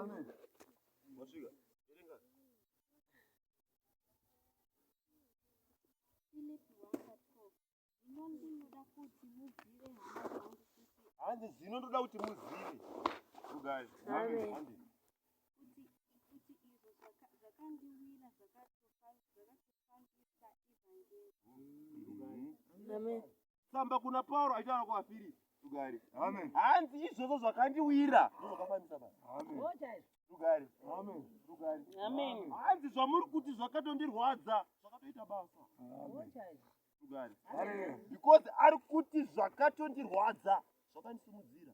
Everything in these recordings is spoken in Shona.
Amen. Wasvika. Verenga. Filipi 1:12 Zvino ndinoda kuti muzive hama dzangu kuti Hanzi zvino ndoda kuti muzive. Rugare. Amen. Hanzi. kuti kuti izvo zvakandiwira zvakatofambisa ivhangeri. Amen. Tsamba kuna Pauro achitaura kuvaFiripi. Rugare. Amen. Hanzi izvozvo zvakandiwira. Ndozvakafambisa basa. Amen. Rugare. Amen. Rugare. Amen. Hanzi zvamuri kuti zvakatondirwadza zvakatoita basa. Amen. Rugare. Amen. Because ari kuti zvakatondirwadza zvakandisimudzira.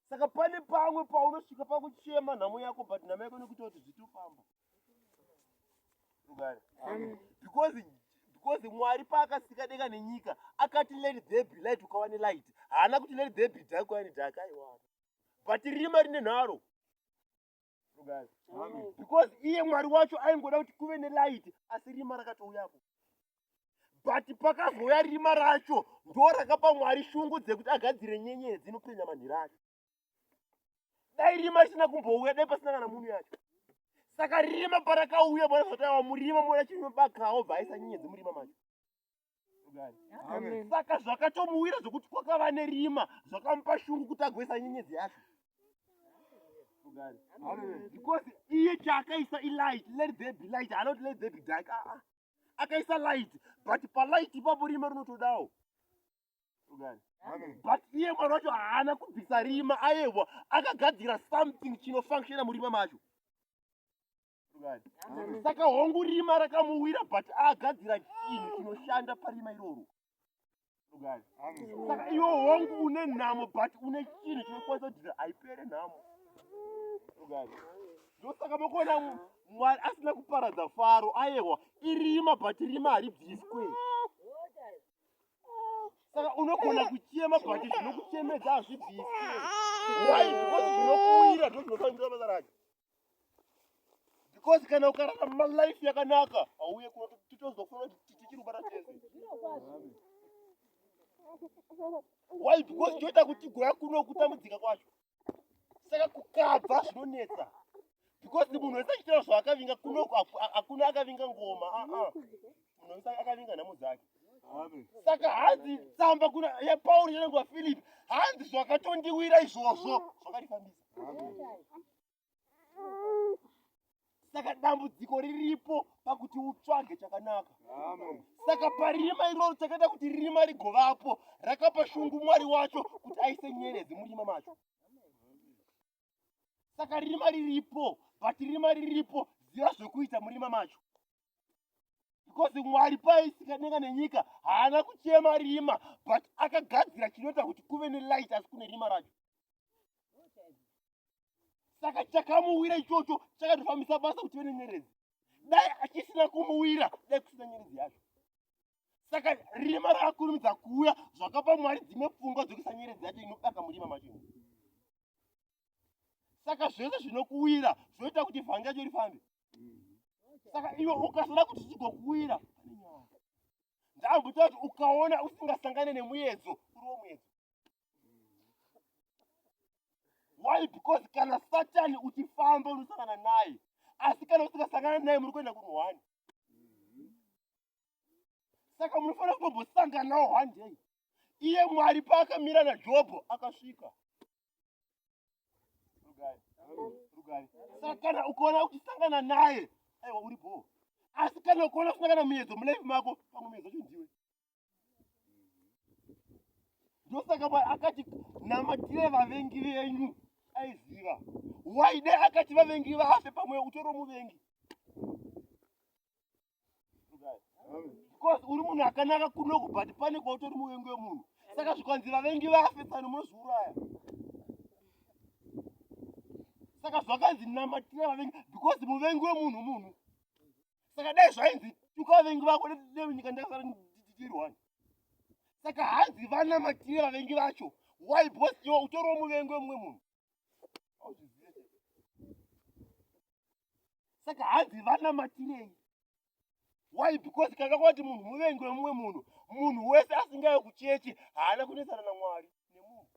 Saka pane pamwe paunosvika pakuchema nhamo yako but nhamo yako inokuita kuti zvitofamba. Rugare. Because because Mwari paakasika denga nenyika akati let there be light ukava nelight. Haana kuti let there be dark ukava nedark aiwa. But rima rine nharo. Rugare. Amen. Because iye Mwari wacho aingoda kuti kuve nelight asi rima rakatouyapo. But pakazouya rima racho ndo rakapa Mwari shungu dzekuti agadzire nyenyedzi inopenya manhiro acho. Dai rima risina kumbouya dai pasina kana munhu yacho. Saka rima parakauya mwana zvati murima mona chinobakawo bva aisa nyenyedzi murima macho. Rugare. Amen. Saka zvakatomuwira zvokuti kwakava nerima zvakamupa shungu kuti agoisa nyenyedzi yacho. Rugare. Amen. Because iye chaakaisa ilight, let there be light, haana kuti let there be dark. Ah, ah. Akaisa light, but palight ipapo rima rinotodawo. Rugare. Amen. But iye mwana wacho haana kubvisa rima, ayewa akagadzira something chinofunctiona murima macho. Rugare. Amen. Saka hongu rima rakamuwira but agadzira chinhu chinoshanda parima iroro. Rugare. Amen. Saka iwe hongu une nhamo but une chinhu chinokwanisa kuti haipere nhamo. Rugare. Ndosaka makuona Mwari asina kuparadza Faro, ayewa irima but rima haribviswe. Saka unogona kuchema but zvinokuchemedza hazvibviswe. Why? Because zvinokuwira ndo zvinofambisa basa racho. Because kana ukararama life yakanaka hauye kuno titozofunga kuti tichiri kubata tese. Why? Because choita kuti goya kuno kutambudzika kwacho. Saka kukabva zvinonetsa. Because munhu wese achitaura zvaakavinga kuno hakuna akavinga ngoma. Ah, ah. Munhu wese akavinga nhamo dzake. Amen. Saka hanzi tsamba kuna yaPauro yangu Philip, hanzi zvakatondiwira izvozvo zvakandifambisa. Amen. Saka dambudziko riripo pakuti utsvage chakanaka. Amen. Saka parima iroro chakaita kuti rima rigovapo rakapa shungu Mwari wacho kuti aise nyeredzi murima macho. Saka rima riripo, but rima riripo, ziva zvekuita murima macho. Because Mwari paaisika denga nenyika haana kuchema rima, but akagadzira chinoita kuti kuve nelight asi kune rima racho. Saka chakamuwira ichocho chakatofambisa basa kuti ve nenyeredzi. Dai achisina kumuwira, dai kusina nyeredzi yacho. Saka rima rakakurumidza kuuya zvakapa Mwari dzimwe pfungwa dzekuisa nyeredzi yacho inobaka murima macho. Saka zvese zvinokuwira zvinoita kuti vhangi yacho rifambe. Saka iwe ukasada kuti zvigokuwira pane nyaya. Ndambotaura kuti ukaona usingasangane nemuedzo uriwo muedzo. Why? Because kana Satani uchifamba unosangana naye, asi kana usingasangana naye muri kuenda kunhu one. Saka munofanira kutombosanganawo one day. Iye Mwari paakamira naJobho akasvika. Rugare. Rugare. Saka kana ukaona uchisangana naye, aiwa uri bho. Asi kana ukaona usina kana muedzo mulife mako, pamwe muedzo wacho ndiwe. Ndosaka Mwari akati namatire vavengi venyu aiziva. Why dai akati vavengi vafe pamwe utoro muvengi. Because uri munhu akanaka kunoku but pane kwautori muvengi wemunhu. Saka zvikanzi vavengi vafe tsano munozviuraya. Saka zvakanzi namatire vavengi because muvengi wemunhu munhu. Saka dai zvainzi tuka vavengi vako nenyika ndakasara ndiri one. Saka hanzi vanamatire vavengi vacho. Why? Because iwe utoriwo muvengi wemumwe munhu. Hauzvizive. Saka hanzi vanamatirei. Why? Because kana kwati munhu muvengi wemumwe munhu, munhu wese asingaye kuchechi haana kunetsana naMwari nemunhu.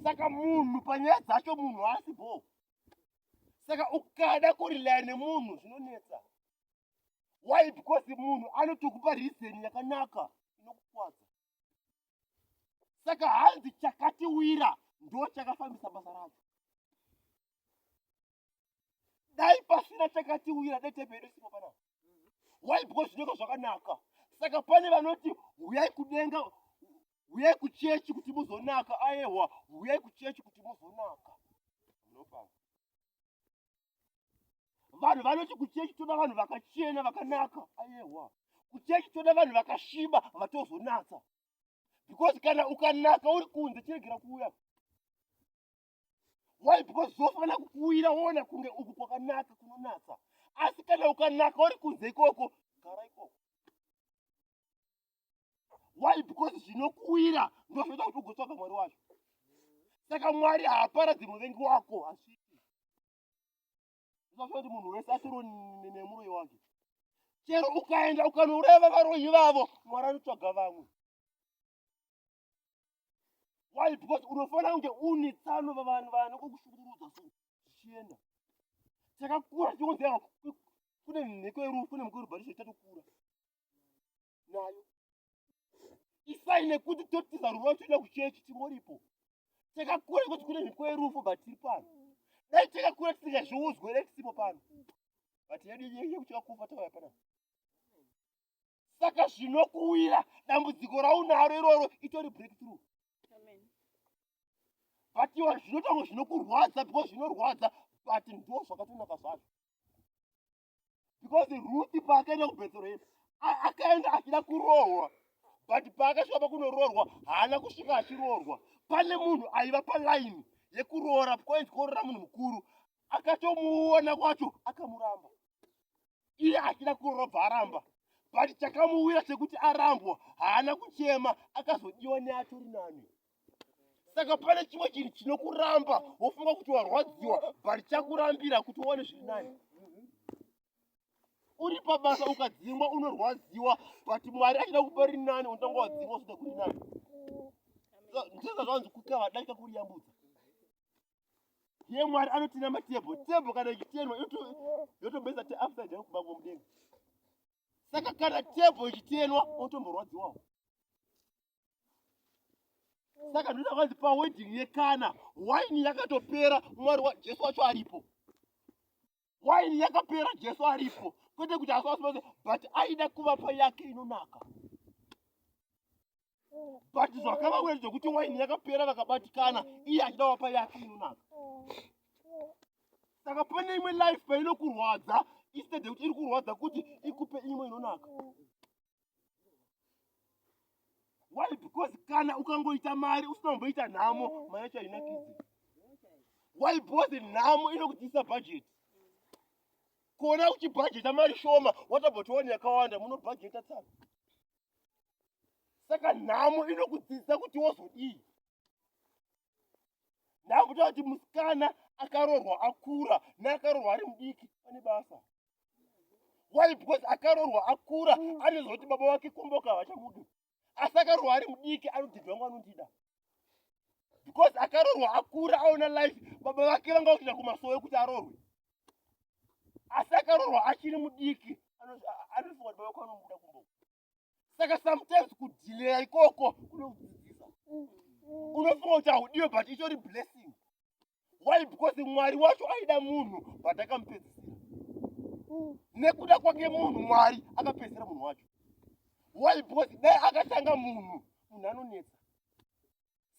Saka munhu panyaya dzacho munhu haasi bhoo. Saka ukada kurilaya nemunhu zvinonetsa. Why? Because munhu anotokupa reason yakanaka inokukwadza. Saka hanzi chakatiwira ndo chakafambisa basa racho. Dai pasina chakatiwira dai tepe yedu isipo panapa. Why? Because zvinenge zvakanaka. Saka pane vanoti huyai kudenga, huyai kuchechi kuti muzonaka. Ayewa, huyai kuchechi kuti muzonaka. Munopanga. Vanhu vanoti kuchechi toda vanhu vakachena vakanaka. Ayewa, kuchechi toda vanhu vakasviba vatozonatsa. Because kana ukanaka uri kunze chiregera kuuya. Why? Because zvofanira kukuwira woona kunge uku kwakanaka kunonatsa. Asi kana ukanaka uri kunze ikoko, gara ikoko. Why? Because zvinokuwira ndozvinoita kuti ugotsvaga Mwari wacho. Saka Mwari haaparadzi muvengi wako, hazviiti. Usafunga kuti munhu wese atori nemuroyi wake. Chero ukaenda ukanouraya varoyi ivavo, Mwari anotsvaga vamwe. Why? Because unofanira kunge une tsano vanhu vanokushungurudza so zvichienda. Takakura tichikonzera kune mhiko yerufu, kune mhiko yerubhadhiso tatokura nayo. Isai nekuti totiza rufu toenda kuchechi tingoripo. Takakura kuti kune mhiko yerufu but tiri pano. Dai takakura tisingazviudzwe dai tisipo pano. But yedu yekuti kufa takauya panapa. Saka zvinokuwira dambudziko raunaro iroro itori breakthrough. But iwa zvinotango zvinokurwadza because zvinorwadza but ndo zvakatonaka zvacho. Because Ruth paakaenda kuBethlehem akaenda achida kuroorwa but paakasvika pakunoroorwa haana kusvika achiroorwa. Pane munhu aiva palaini yekuroora kwainzi kuroora munhu mukuru akatomuona kwacho akamuramba. Iye achida kurobva aramba but chakamuwira chekuti arambwa haana kuchema akazodiwa neatori nani. Saka pane chimwe chinhu chinokuramba wofunga kuti warwadziwa but chakurambira kuti uwane zviri nani. Uri pabasa ukadzingwa unorwadziwa but Mwari achida kupa riri nani unotanga wadzingwa usida kuri nani. Ndizvo zvanzi kukava daika kuriyambudza. Ndiye Mwari anotina matebho. Tebho kana ichitenwa yotombesa te upside down kubva mudenga. Saka kana tebho ichitenwa unotomborwadziwawo. Saka ndinoda kwanzi pawedding yekana waini yakatopera Mwari wa Jesu wacho aripo. Waini yakapera Jesu aripo. Kwete kuti aswaswase but aida kuvapa yake inonaka. But zvakava wena zvekuti waini yakapera vakabatikana iye achida wapa yake inonaka. Saka pane imwe life painokurwadza instead yekuti iri kurwadza kuti ikupe imwe inonaka. Why? Because kana ukangoita mari usina kumboita nhamo, mari yacho hainakidzi. Why? Because nhamo inokudzidzisa budget. Kuona uchibhajeta mari shoma watabva towana yakawanda munobhajeta tsano. Saka nhamo inokudzidzisa kuti wozodii. Ndakuta kuti musikana akaroorwa akura neakaroorwa ari mudiki pane basa. Why? Because akaroorwa akura anoziva kuti baba vake kumboka havachamudi. Asi akaroorwa ari mudiki anodhidhi vangu anondida. Because akaroorwa akura aona life baba vake vanga vakuenda kumasowe kuti aroorwe. Asi akaroorwa achiri mudiki anofunga kuti baba vake vanomuda kumboka. Saka sometimes kudhilera ikoko kunokudzidzisa. Unofunga kuti haudiwe but itori blessing. Why? Because Mwari wacho aida munhu but akamupedzisira. Nekuda kwake munhu Mwari akapedzisira munhu wacho. Why? Because dai akatanga munhu, munhu anonetsa.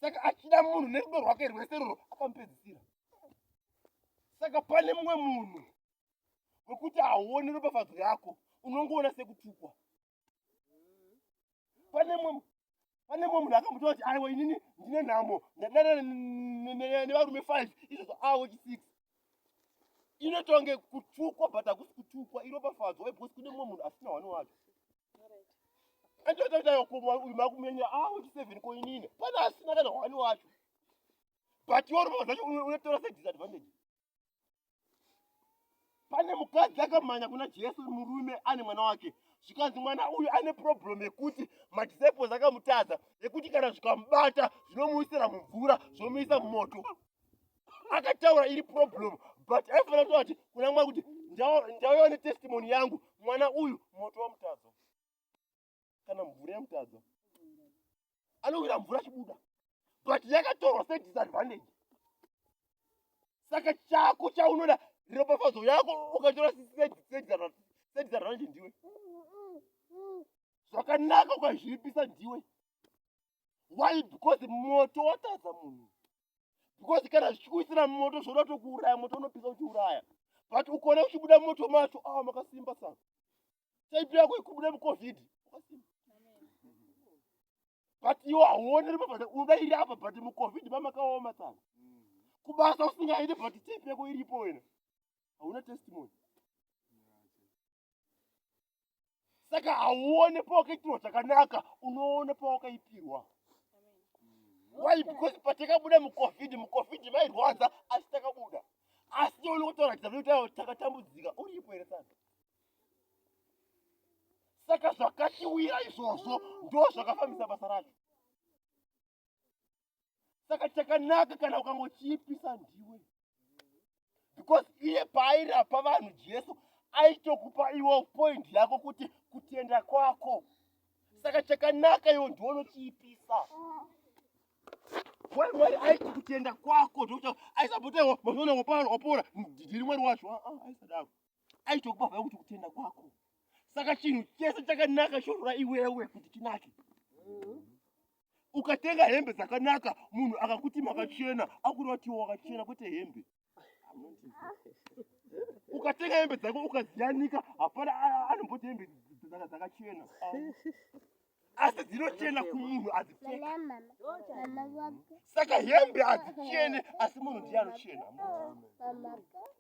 Saka achida munhu nerudo rwake rwese ruro akamupedzisira. Saka pane mumwe munhu wekuti hauoni ropafadzo yako, unongoona sekutukwa. Pane mumwe pane mumwe munhu akambotaura kuti aiwa inini ndine nhamo ndadanana nevarume 5 izvozvo avo chi6 inotonge kutukwa but hakusi kutukwa iropafadzo why because kune mumwe munhu asina hwani wacho andotaura uyu makumenya avo chi7 ko inini pane asina kana hwani wacho but iwe ropafadzo yacho unotora sedisadvantage. Pane mukadzi akamhanya kuna Jesu, murume ane mwana wake, zvikanzi mwana uyu ane problem yekuti madisciples akamutadza, yekuti kana zvikamubata zvinomuisira mumvura, zvomuisa mumoto. Akataura iri problem, but aifanira kutaura kuti kuna Mwari kuti ndauyawo netestimony yangu, mwana uyu moto wamutadza kana mvura yamutadza, anowira mvura achibuda, but yakatorwa sedisadvantage. Saka chako chaunoda, ropafadzo yako ukatora sedisadvantage ndiwe, zvakanaka ukazviipisa ndiwe. Why? Because moto watadza munhu. Because kana zvichikuisira moto zvoda tokuuraya, moto unopisa uchiuraya, but ukaona uchibuda moto macho, ah, makasimba. Saka type yako ikubuda muCOVID wakasimba, but iwo hauoni ropafadzo unoda iri apa, but muCOVID mamakaoma sana, kubasa usingaende, but type yako iripo, wena hauna testimony. Saka hauone pawakaitirwa zvakanaka, unoona pawakaipirwa. Why? Because patakabuda muCOVID, muCOVID mairwadza, asi takabuda. Asi tione kutaura kuti takatambudzika, uripo here? Saka zvakatiwira izvozvo ndo zvakafambisa basa racho. Saka chakanaka kana ukangochiipisa ndiwe, because iye paairapa vanhu Jesu aitokupa iwo point yako kuti kutenda kwako. Saka chakanaka iwo ndionochiipisa. Wai? Mwari aiti kutenda kwako, ndokuti aisapota mazoona wapora, ndiri Mwari wacho. Ah, ah, aisadaro, aitokupa vaya kuti kutenda kwako. Saka chinhu chese chakanaka chorora iwewe kuti chinake. Ukatenga hembe dzakanaka, munhu akakuti makachena, akureva kuti iwe wakachena, kwete hembe. Ukatenga hembe dzako ukadziyanika, hapana anomboti hembe dzakachena, asi dzinochena kumunhu adzipfeka. Saka hembe hadzichene, asi munhu ndiye anochena,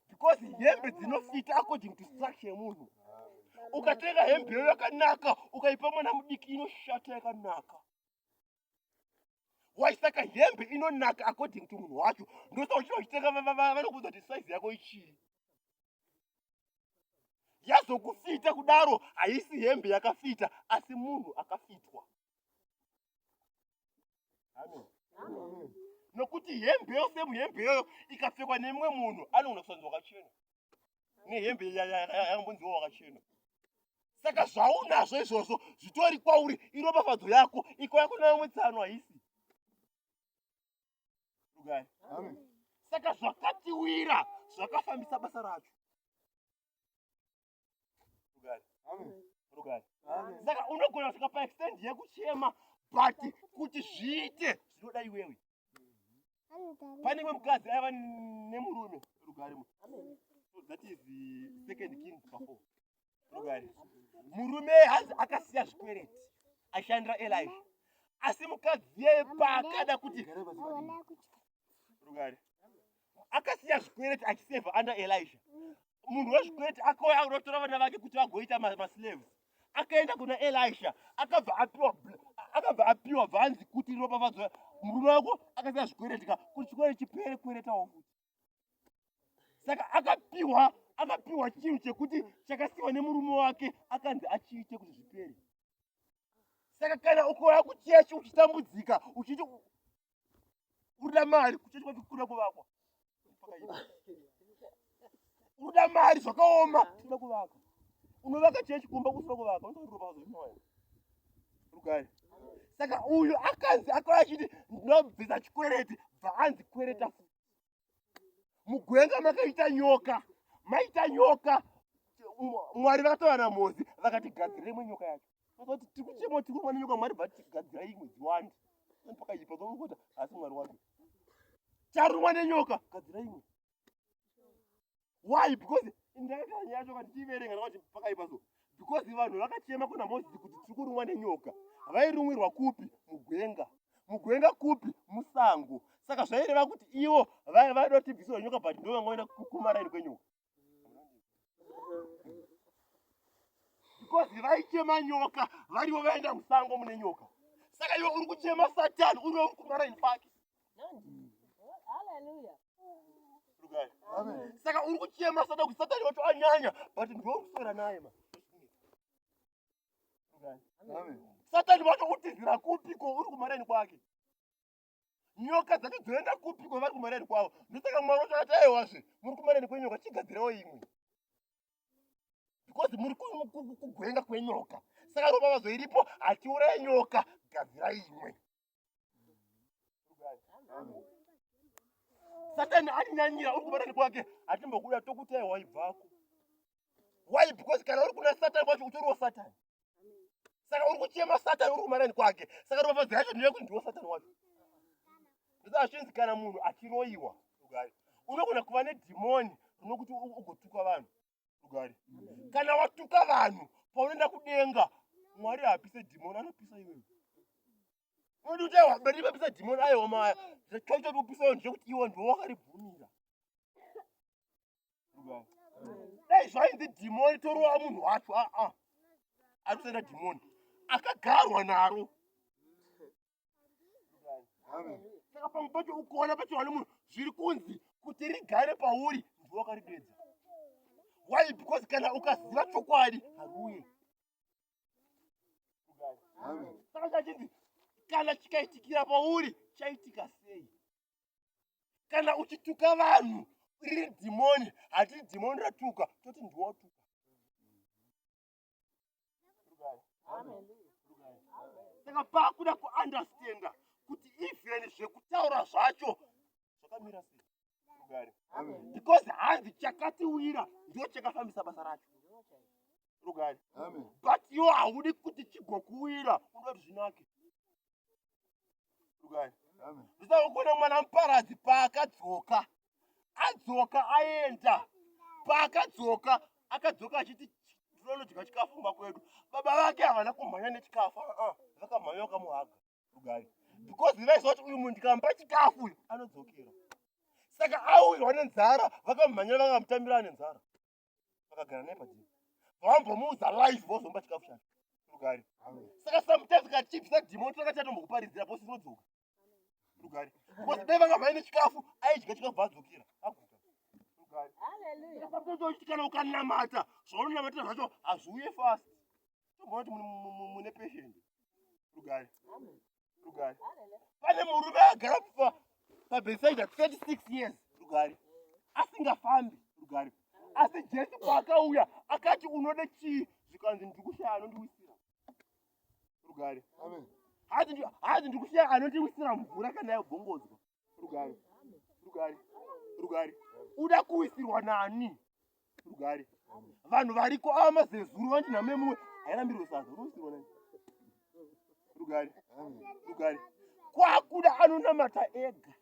because hembe dzinofita according to structure yemunhu. Ukatenga hembe iyo yakanaka, ukaipa mwana mudiki, inoshata yakanaka. Why? Saka hembe inonaka according to munhu wacho. Ndosaka uchida uchitenga, vanokuudza kuti size yako ichii, yazokufita kudaro. Haisi hembe yakafita, asi munhu akafitwa. Amen. Nokuti hembe yose, hembe iyoyo ikapfekwa nemumwe munhu, anogona kusanzi wakachena nehembe yakambonziwa wakachena. Saka zvaunazvo izvozvo zvitori kwauri, iropafadzo yako, ikauya kuna vamwe tsano haisi rugare. Saka zvakatiwira zvakafambisa basa racho. Rugare, rugare. Saka unogona kusvika paextent yekuchema, but kuti zviite zvinoda iwewe. Pane imwe mukadzi aiva nemurume. Rugare. So that is the Second Kings pa4. Rugare. Murume hanzi akasiya zvikwereti achishandira Elisha, asi mukadzi yeye paakada kuti, rugare, akasiya zvikwereti achisevha under Elisha, munhu wezvikwereti akauya akunotora vana vake kuti vagoita maslaves. Akaenda kuna Elisha, akabva apiwa bvanzi kuti ropafadzo, murume wako akasiya zvikwereti ka, kuti chikwereti chipere, kweretawo futi. Saka akapiwa chinhu chekuti chakasiyiwa nemurume wake, akanzi achiite kuti zvipere. Saka kana ukauya kuchechi uchitambudzika, uchiti urida mari, kuchechi kwacho kuda kuvakwa, urida mari, zvakaoma, tinoda kuvaka. Unovaka chechi kumba kusina kuvaka, unotoropafadzo. Rugare. Saka uyu akanzi akauya achiti ndinobvisa chikwereti, bva anzi kwereta futi. Mugwenga makaita nyoka, maita nyoka, Mwari vakataura naMozi vakati gadzira imwe nyoka yacho. Vakati tiri kuchema, tiri kurumwa nenyoka, Mwari bva tigadzira imwe, dziwande. Pakaipa kuta, asi Mwari wacho, tarumwa nenyoka, gadzira imwe. Why? Because ndakaita nyaya yacho kandichiverenga, ndakati pakaipa. So because vanhu vakachema kuna Mozisi kuti tiri kurumwa nenyoka. Vairumwirwa kupi? Mugwenga. Mugwenga kupi? Musango. Saka zvaireva kuti ivo vaida kuti tibvisirwa nyoka, but ndo vangoenda kumaraini kwenyoka, because vaichema nyoka varivo vaenda musango mune nyoka. Saka iwe uri kuchema Satani, uriwe uri kumaraini kwake. Hallelujah. Saka uri kuchema satani kuti satani wacho anyanya, but ndiwe uri kuswera naye ma. Satani wacho utizira kupiko uri kumareni kwake. Nyoka dzacho dzoenda kupiko vari kumareni kwavo. Ndosaka Mwari wacho akati aiwazve muri kumareni kwenyoka chigadzirawo imwe. Because muri kugwenga kwenyoka. Saka ropavadzo iripo hatiuraye nyoka gadzira imwe. Satani atinyanyira uri kubatani kwake hatimbokuda tokuti aiwa ibvako. Why? Because kana uri kuna Satani kwacho utoriwo Satani. Saka uri kuchema Satani uri kumarani kwake. Saka ropafadzo yacho ndeyekuti ndiwo Satani wacho. Ndosaka zvinzi kana munhu achiroyiwa rugare unogona kuva nedhimoni rinokuti ugotuka vanhu rugare. Kana watuka vanhu paunoenda kudenga Mwari haapise dhimoni anopisa iwewe. Unoti kuti aiwa bari vapisa dhimoni aiwa maya zvachocho kuti upisa iwe ndechekuti iwe ndiwe wakaribvumira. Dai zvainzi dhimoni torova munhu wacho aa ari kusaita dhimoni akagarwa naro. Saka pamwe pacho ukaona pacho vane munhu zviri kunzi kuti rigare pauri ndiwe wakaridedza. Why? Because kana ukaziva chokwadi hariuye. Saka chachinzi kana chikaitikira pauri chaitika sei? Kana uchituka vanhu riri dhimoni, hatiri dhimoni ratuka, toti ndiwe watuka. Saka pakuda kuunderstanda kuti even zvekutaura zvacho zvakamira sei. Rugare. Because hanzi chakatiwira ndo chakafambisa basa racho. Rugare. But iwo haudi kuti chigokuwira, unoda kuti zvinake. Rugare. Ndisakugona mwana muparadzi paakadzoka. Adzoka aenda. Paakadzoka akadzoka achiti tinonodya chikafu kumba kwedu. Baba vake havana kumhanya nechikafu. Uh-uh. Vakamhanya vakamuhaga. Rugare. Because vaiziva kuti uyu munhu ndikamupa chikafu uyu anodzokera. Saka auirwa nenzara vakamhanyira vakamutambira ane nzara. Vakagara naye padini. Vambomuudza live vozomupa chikafu chacho. Rugare. Saka sometimes kana tichibvisa demon tinenge tatombokuparidzira bosi rinodzoka. Rugare. Because dai vanga vaine chikafu aidya chikafu vadzokera. Aguta. Rugare. Hallelujah. Saka sometimes uchiti kana ukanamata zvaunonamatira zvacho hazviuye fast. Tomboona kuti mune patient. Rugare. Rugare. Pane murume agara paBethsaida 36 years. Rugare. Asingafambi. Rugare. Asi Jesu paakauya akati unoda chii? Zvikanzi ndiri kushaya anondiwisira. Rugare. Hanzi ndiri kushaya anondiwisira mvura kana yabvongodzwa. Rugare. Rugare. Rugare. Uda kuwisirwa nani? Rugare. Vanhu variko ava mazezuru vanti nhamo yemumwe hairambirwe sadza. Unowisirwa nani? Rugare. Rugare. Kwakuda anonamata ega.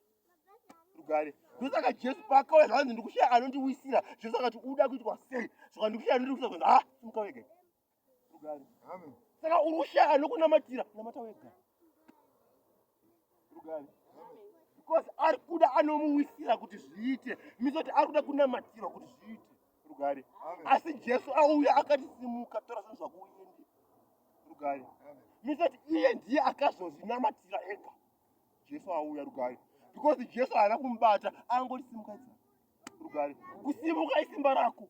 Rugare. Ndosaka Jesu paakauya zvanzi ndikushaya anondiwisira. Jesu akati uda kuitwa sei? Saka ndikushaya anondiwisira kwanzi ah simuka wega. Rugare. Amen. Saka uri kushaya anokunamatira, namata wega. Rugare. Because ari kuda anomuwisira kuti zviite. Misoti ari kuda kunamatirwa kuti zviite. Rugare. Asi Jesu auya akati simuka tora zvinhu zvako uende. Rugare. Misoti iye ndiye akazozvinamatira ega. Jesu auya rugare. Because Jesu haana kumubata, angoti simuka idza. Rugare. Kusimuka isimba rako.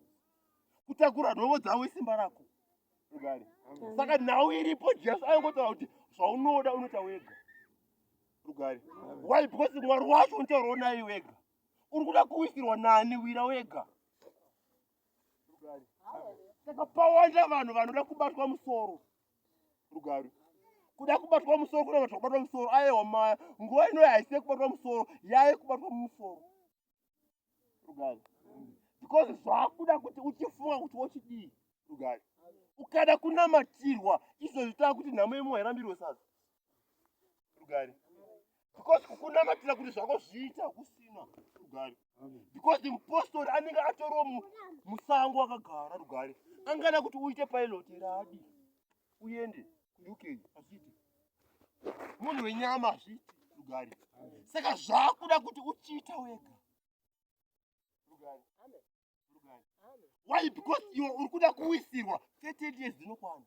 Kutakura nhovo dzavo isimba rako. Rugare. Saka nhau iripo Jesu aingotaura kuti zvaunoda unoita wega. Rugare. Why? Because Mwari wacho unotaurawo naye wega. Uri kuda kuwisirwa nani wira wega. Rugare. Saka pawanda vanhu vanoda kubatwa musoro. Rugare. Kuda kubatwa musoro kuna vanhu kubatwa musoro. Aiwa maya nguva ino haisi yekubatwa musoro, yaye kubatwa musoro. Rugare. Because zvakuda kuti uchifunga kuti wochidii. Rugare. Ukada kunamatirwa izvozvi takuti nhamo yemumwe hairambirwe sadza. Rugare. Because kukunamatira kuti zvako zviite hakusina. Rugare. Because mupostori anenge atoriwo musango akagara. Rugare. Angada kuti uite pilot here adi uende kuUK hazviiti. Munhu wenyama hazviiti. Rugare. Saka zvakuda kuti uchiita wega. Rugare. Rugare. Why? Because iwe uri kuda kuwisirwa 38 years dzinokwana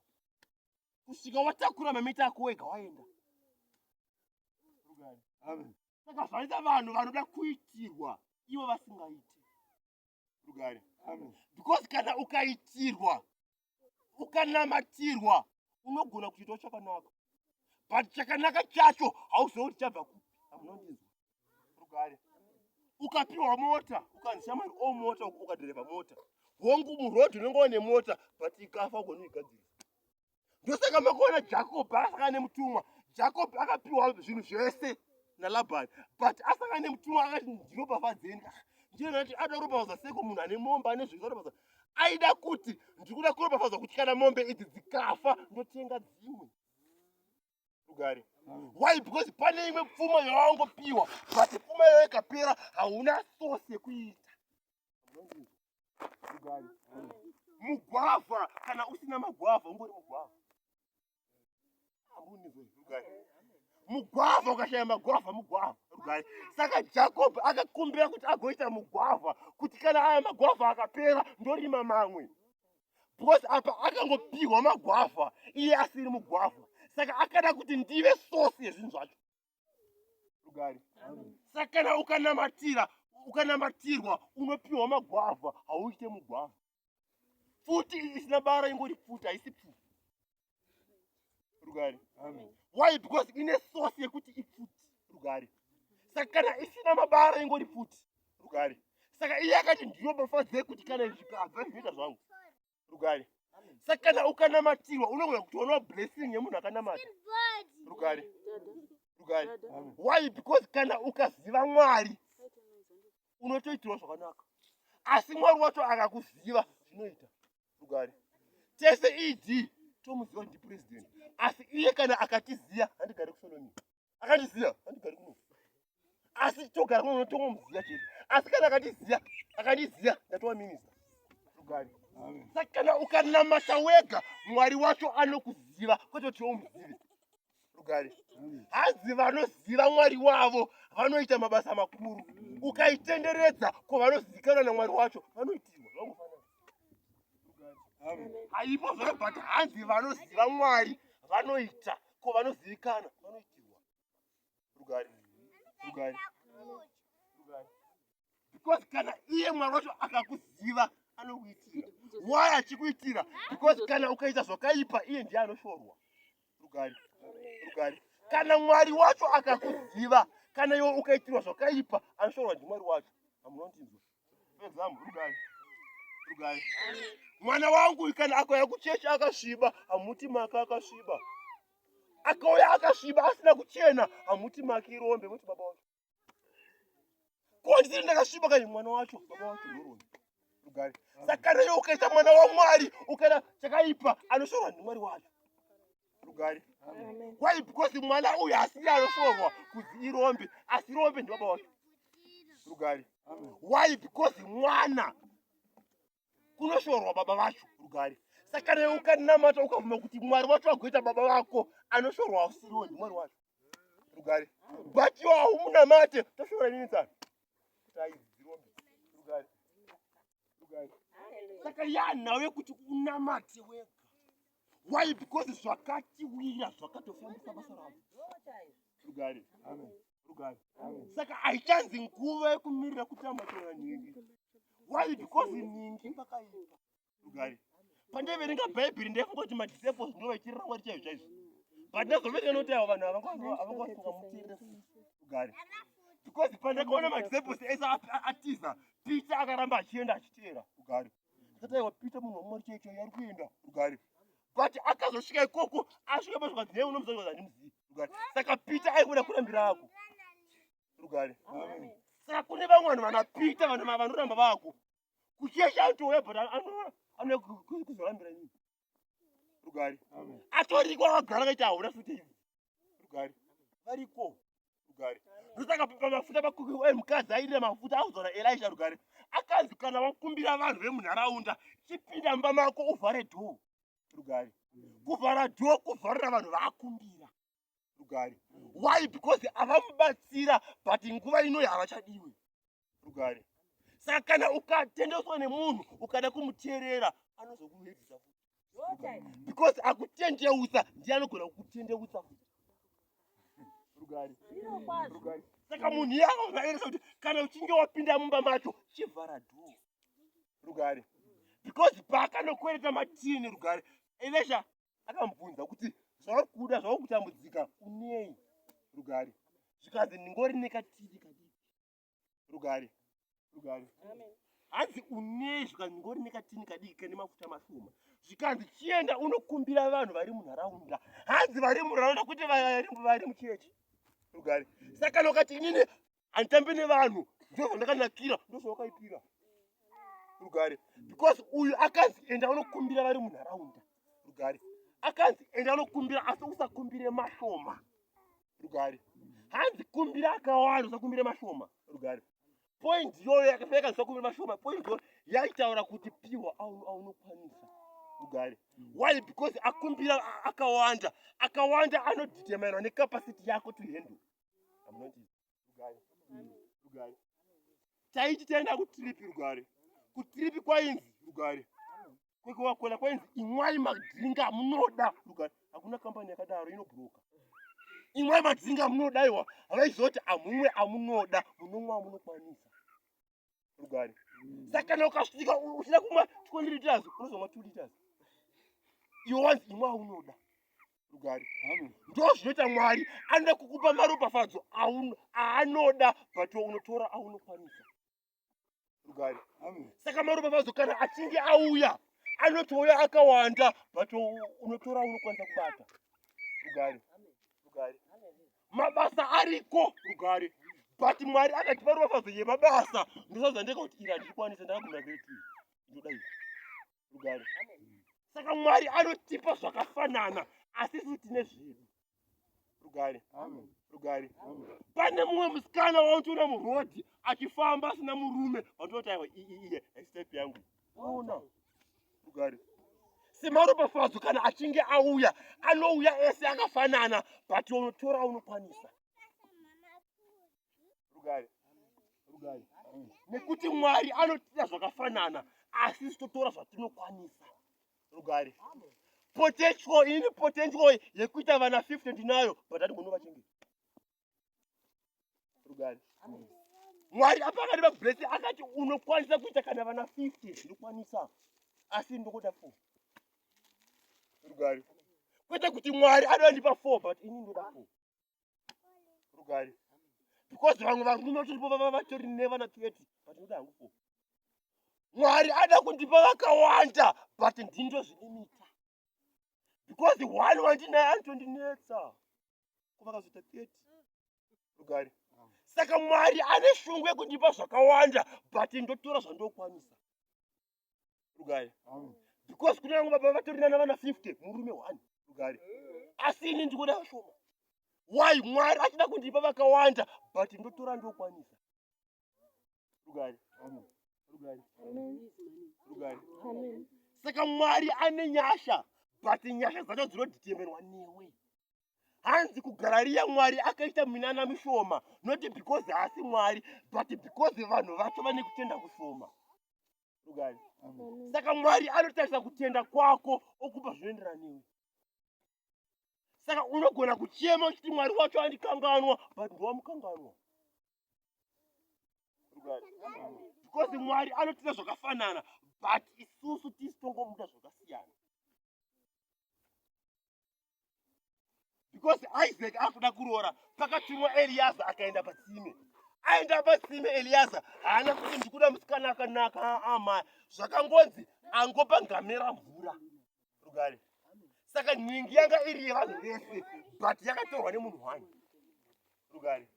kusvika watakura mamita ako wega waenda. Rugare. Amen. Saka zvaita vanhu vanoda kuitirwa ivo vasingaiti. Rugare. Because kana ukaitirwa, ukanamatirwa, unogona kuitawo chakanaka, but chakanaka chacho hauziva kuti chabva kupi. Hamunondinzwa? Rugare. Ukapiwa mota, ukanzi shamwari o mota, ukadhirevha mota, hongu muroad unenge une mota, but ikafa ugona uigadzirisa. Ndosaka makaona Jacob akasangana nemutumwa. Jacob akapiwa zvinhu zvese naLabhani, but asangana nemutumwa akati ndiropafadzeni. Ndiye ndati ada kuropafadza seko munhu ane mombe ane zvinhu aropafadza. Aida kuti ndikuda kuropafadzwa kuti kana mombe idzi dzikafa ndotenga dzimwe. Rugare. Why? Because pane imwe pfuma yawangopiwa, but pfuma iyoyo ikapera hauna source yekuiita. Mugwavha, kana usina magwavha ungori mugwavha. Mugwavha, ukashaya magwavha mugwavha. Rugare. Saka Jacob akakumbira kuti agoita mugwavha, kuti kana aya magwavha akapera ndorima mamwe, because apa akangopiwa magwavha iye asiri mugwavha. Saka akada kuti ndive source yezvinhu zvacho. Rugare. Saka kana ukanamatira, ukanamatirwa, unopiwa magwavha, hauite mugwavha. Pfuti isina bara ingori pfuti, haisi pfuti. Rugare. Why? Because ine source yekuti ipfuti. Rugare. Saka kana isina mabara ingori pfuti. Rugare. Saka iye akati ndiropafadze kuti kana zvikabva zvinoita zvangu. Rugare. Saka kana ukanamatirwa unogona kutoona blessing yemunhu akanamata. Rugare. Rugare. Why? Because kana ukaziva Mwari unotoitirwa zvakanaka, asi Mwari wacho akakuziva zvinoita. Rugare. Tese ED tomuziva ndi president, asi iye kana akatiziya handigari kuSolomia, akandiziya handigari kuno, asi togara kuno tongomuziya chete. Asi kana akatiziya, akandiziya ndatova minister. Rugare. Saka kana ukanamata wega, Mwari wacho anokuziva, kwete kuti umuzive. Rugare. Hanzi vanoziva Mwari wavo vanoita mabasa makuru. Ukaitenderedza ko vanozivikanwa naMwari wacho vanoitirwa zvangofanana. Haipo zvaro, but hanzi vanoziva Mwari vanoita, ko vanozivikanwa vanoitirwa. Rugare. Rugare. Rugare. Because kana iye Mwari wacho akakuziva anokuitira. Why achikuitira? Because kana ukaita zvakaipa iye ndiye anoshorwa. Rugare. Rugare. Kana Mwari wacho akakuziva, kana iwe ukaitirwa zvakaipa, anoshorwa ndiMwari wacho. Hamunondinzwa? For example, rugare. Rugare. Mwana wangu kana akauya kuchechi akasviba, hamuti maka akasviba. Akauya akasviba asina kuchena, hamuti maki irombe, muti baba wacho. Ko ndisiri ndakasviba kai mwana wacho, baba wacho ndorombe. Rugare. Saka kana iwe ukaita mwana waMwari, ukaita chakaipa, anoshorwa ndiMwari wacho. Rugare. Why? Because mwana uyu asiri anoshorwa kuti irombe, asi rombe ndibaba wacho. Rugare. Why? Because mwana kunoshorwa baba vacho. Rugare. Saka kana ukanamata ukabvuma kuti Mwari wacho agoita baba vako, anoshorwa usiriwo ndiMwari wacho. Rugare. But iwe haumunamate, toshora inini tsano kuti aidzirombe. Rugare. Rugare. Saka yanhau yekuti unamate wega. Why? Because zvakatiwira zvakatofambisa basa ravo. Rugare. Rugare. Saka haichanzi nguva yekumirira kutamatirana nhingi. Why? Because nhingi pakaipa. Rugare. Pandaiverenga Bhaibheri ndaifunga kuti madisciples ndo vaitirira Mwari chaizvo chaizvo, but ndazoverenga noti avo vanhu havangasingamuteerere. Rugare. Because pandakaona madisciples ese atiza, Peter akaramba achienda achiteera. Rugare. Ndakati aiwa, Peter munhu waMwari chaicho chaiyo ari kuenda. Rugare. But akazosvika ikoko, asvika pazvikanzi nei unomuziva, handimuzivi. Rugare. Saka Peter aikuda kurambira ako. Rugare. Saka kune vamwe vanhu vana Peter vanhu vanoramba vako kuchechi, anotouya but anouya kuzorambira inini. Rugare. Atoriko akagara akaita hauna futi ivi. Rugare. Variko. Rugare. Ndosaka pamafuta mukadzi airira mafuta audzwa naElisha. Rugare. Akanzi kana wakumbira vanhu vemunharaunda, chipinda mumba mako uvhare dhoo. Rugare. Kuvhara dhoo kuvharira vanhu vaakumbira. Rugare. Why? Because avamubatsira, but nguva inoyi havachadiwe. Rugare. Saka kana ukatendeswa nemunhu, ukada kumuteerera, anozokuhedzisa futi, because akutendeusa ndiye anogona kukutendeusa futi. Rugare. Rugare. Saka munhu iye akaeresa kuti kana uchinge wapinda mumba macho, chivhara dhoo. Rugare. Because paakanokwereta matini rugare, Elisha akamubvunza kuti zvauri kuda zvauri kutambudzika unei? Rugare. Zvikanzi ndingori nekatini kadiki. Rugare. Rugare. Hanzi unei? Zvikanzi ndingori nekatini kadiki kane mafuta mashoma. Zvikanzi chienda unokumbira vanhu vari munharaunda. Hanzi vari munharaunda kwete vari muchechi. Rugare. Saka kana ukati inini handitambe nevanhu ndozvandakanakira ndozvawakaipira rugare because uyu akanzi enda unokumbira vari munharaunda rugare akanzi enda unokumbira asi usakumbire mashoma rugare hanzi kumbira akawanda usakumbire mashoma rugare point iyoyo yakapfeka usakumbire mashoma point iyoyo yaitaura kuti piwa aunokwanisa rugare why because akumbira akawanda akawanda anodeterminwa necapacity yako to handle. Rugare. Rugare. Taiti taenda kutrip rugare. Kutrip kwainzi rugare. Kwekuvakola kwainzi imwai madringa amunoda rugare. Hakuna kambani yakadaro inobroka. Imwai madringa amunoda iwa. Havaizoti amumwe amunoda munomwa amunokwanisa. Rugare. Saka kana ukasvika uchida kumwa 20 liters unozomwa 2 liters. Iwe wanzi imwa aunoda. Rugare. Ndo zvinoita Mwari anoda kukupa maropafadzo aanoda but unotora aunokwanisa. Rugare. Saka maropafadzo kana achinge auya anotouya akawanda but unotora aunokwanisa kubata. Rugare. Rugare. Mabasa ariko rugare but Mwari akatipa ropafadzo yemabasa ndosazva ndega kuti iri handikwanise ndakagumira grade ndoda iri. Rugare. Saka Mwari anotipa zvakafanana asi isu tine zvedu. Rugare. Rugare. Pane mumwe musikana waunotoona muroad achifamba asina murume wandinoti aiwa iye step yangu. Unoona. Rugare. Semaropafadzo kana achinge auya anouya ese akafanana but unotora unokwanisa. Rugare. Rugare. Nekuti Mwari anotida zvakafanana asi isu totora zvatinokwanisa. Rugare. Potential ini potential yekuita vana 50 ndinayo but handigonovachengeta. Rugare. Mwari apa akati blessing akati unokwanisa kuita kana vana 50 ndinokwanisa asi ndokuda 4. Rugare. Kwete kuti Mwari anondipa 4 but ini ndoda 4. Rugare. Because vamwe varume vatoripo vava vatori nevana 30 but ndoda hangu 4. Mwari ada kundipa vakawanda but ndindozvilimita. Because one wandinaye anotondinetsa. Ko vakazoita 30. Rugare. Saka Mwari ane shungu yekundipa zvakawanda but ndotora zvandokwanisa. Rugare. Because kune vamwe baba vatori nana vana 50 murume one. Rugare. Asi ini ndikuda vashoma. Why Mwari achida kundipa vakawanda but ndotora ndokwanisa. Rugare. Rugare. Rugare. Saka Mwari ane nyasha but nyasha dzacho dzinoditemerwa newe. Hanzi kuGarariya Mwari akaita minana mishoma not because haasi Mwari but because vanhu vacho vane kutenda kushoma. Rugare. Saka Mwari anotarisa kutenda kwako okupa zvinoenderana newe. Saka unogona kuchema uchiti Mwari wacho andikanganwa but ndowamukanganwa. Rugare. Because Mwari anotida zvakafanana but isusu tisu tongomuda zvakasiyana. Because Isaac akuda kuroora pakatumwa Eliaza akaenda patsime. Aenda patsime Eliaza haana kuti ndikuda musikana akanaka ama zvakangonzi angopa ngamera mvura. Rugare. Saka nhingi yanga iri yevanhu vese but yakatorwa nemunhu one. Rugare.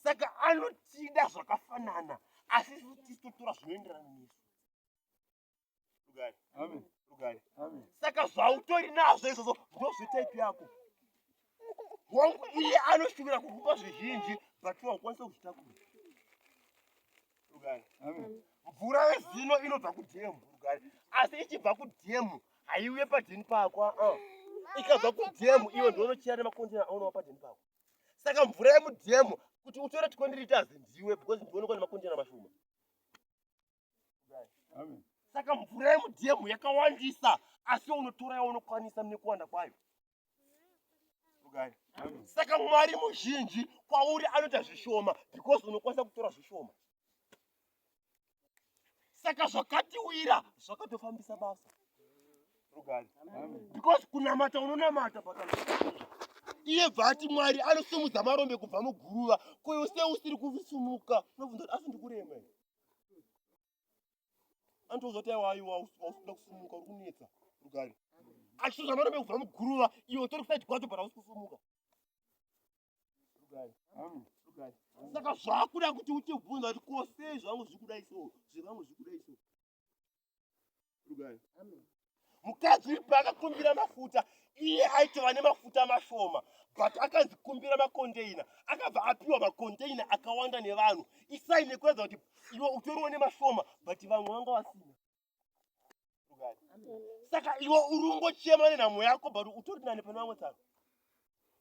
Saka anotida zvakafanana asi isu tisu totora zvinoenderana nesu. Rugare. Amen. Rugare. Amen. Saka zvautori nazvo izvozvo ndozvetype yako. Wangu iye anoshuvira kukupa zvizhinji but wakwanisa kuzvitakura. Rugare. Amen. Mvura yezino inobva kudhemu. Rugare. Asi ichibva kudhemu haiuye padheni pako. Ikabva kudhemu iwe ndounochera nemakontena aunowa padheni pako. Saka mvura yemudhemu kuti utore 20 liters ndiwe because ndionekwa nemakontena mashoma. Amen. Saka mvura yemudhemu yakawandisa asi unotora yaunokwanisa nekuwanda kwayo. Rugare. Saka Mwari muzhinji kwauri anoita zvishoma because unokwanisa kutora zvishoma. Saka zvakatiwira zvakatofambisa basa. Rugare. Because kunamata unonamata but iye bva ati Mwari anosimudza marombe kubva muguruva, ko iwe sei usiri kusumuka? Unobvunza kuti asi ndikurema here? Anotoudza kuti aiwa aiwa usikuda kusumuka uri kunetsa. Rugare. Achisimudza marombe kubva muguruva, iwe utori kusaidi kwacho but hausi kusumuka. Saka zvakuda kuti uchibvunza kuti ko sei zvangu zviri kudai so, zvevamwe zviri kudai so. Mukadzi uyu paakakumbira mafuta, iye aitova nemafuta mashoma, but akanzi kumbira makondeina, akabva apiwa makondeina akawanda nevanhu. Isaini yekuratidza kuti iwe utoriwo nemashoma, but vamwe vanga vasina. Saka iwe uri ungochema nenhamo yako, but utori nani pane vamwe tsano.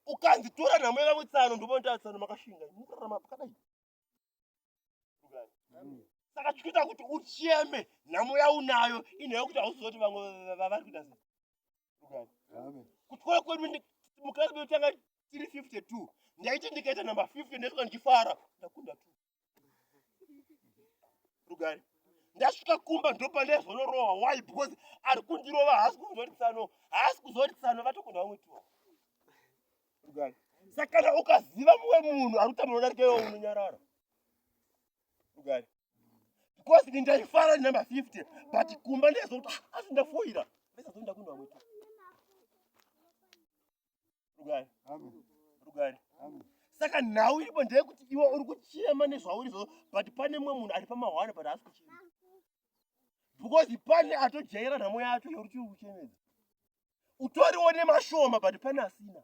Ukanzi tora nhamo yevamwe tsano, ndopanoita tsano makashinga, mukurarama pakadai. Saka chikuita kuti ucheme nhamo yaunayo inhaya yekuti hauziva kuti vamwe vari kuita sei. Kuchikoro kwedu mukirasi medu tanga tiri 52, ndaiti ndikaita number 50 ndosvika ndichifara ndakunda 2. Rugare. Ndasvika kumba ndopandaizonorohwa. Why? Because ari kundirova haasi kunzwa kuti tsano, haasi kuziva kuti tsano vatokunda vamwe 2. Rugare. Saka kana ukaziva mumwe munhu ari kutambura kudarika iwe unonyarara. Rugare. Because ini ndaifara number 50 but kumba ndaizokuti ah, asi ndafoira. Ndaizoenda kundwa vamwe 2. Rugare. Rugare. Saka nhau iripo ndeyekuti iwe uri kuchema nezvauri izvozvo but pane mumwe munhu ari pamahwana but haasi kuchema. Because pane atojaira nhamo yacho yauri kuchemedza. Utoriwo nemashoma but pane asina.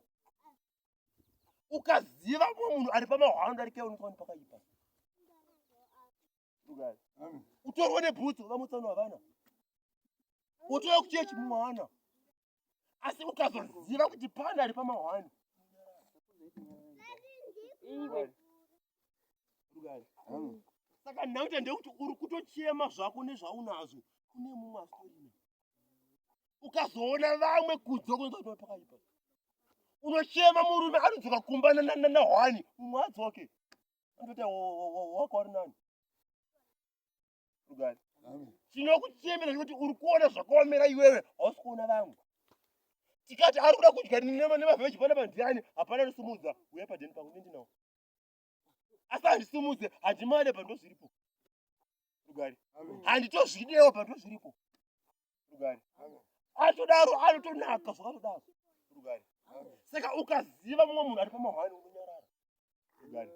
Ukaziva mumwe munhu ari pamahwana udarika iwe unotowana pakaipa. Rugare. Utoriwo nebhutsu vamwe tsano havana. Utouya kuchechi mumwe haana. Asi ukazoziva kuti pane ari pamahwani. Rugare. Saka nhau ndeyekuti uri kutochema zvako nezvaunazvo kune mumwe asitorina. Ukazoona vamwe kunze kunoita pakaipa. Unochema murume anodzoka kumba nahwani, mumwe adzoke. Anototi wako ari nani. Rugare. Chinokuchemera chekuti uri kuona zvakaomera iwewe, hausi kuona vamwe. Tikati ari kuda kudya nemavheji panapa ndiani, hapana anosimudza. Uya padheni pangu ndinawo. Asi handisimudze, handimane pa ndozviripo. Rugare. Handitozvidewo pa ndozviripo. Rugare. Atodaro anotonaka zvakatodaro. Rugare. Saka ukaziva mumwe munhu ari pamahwani unonyarara. Rugare.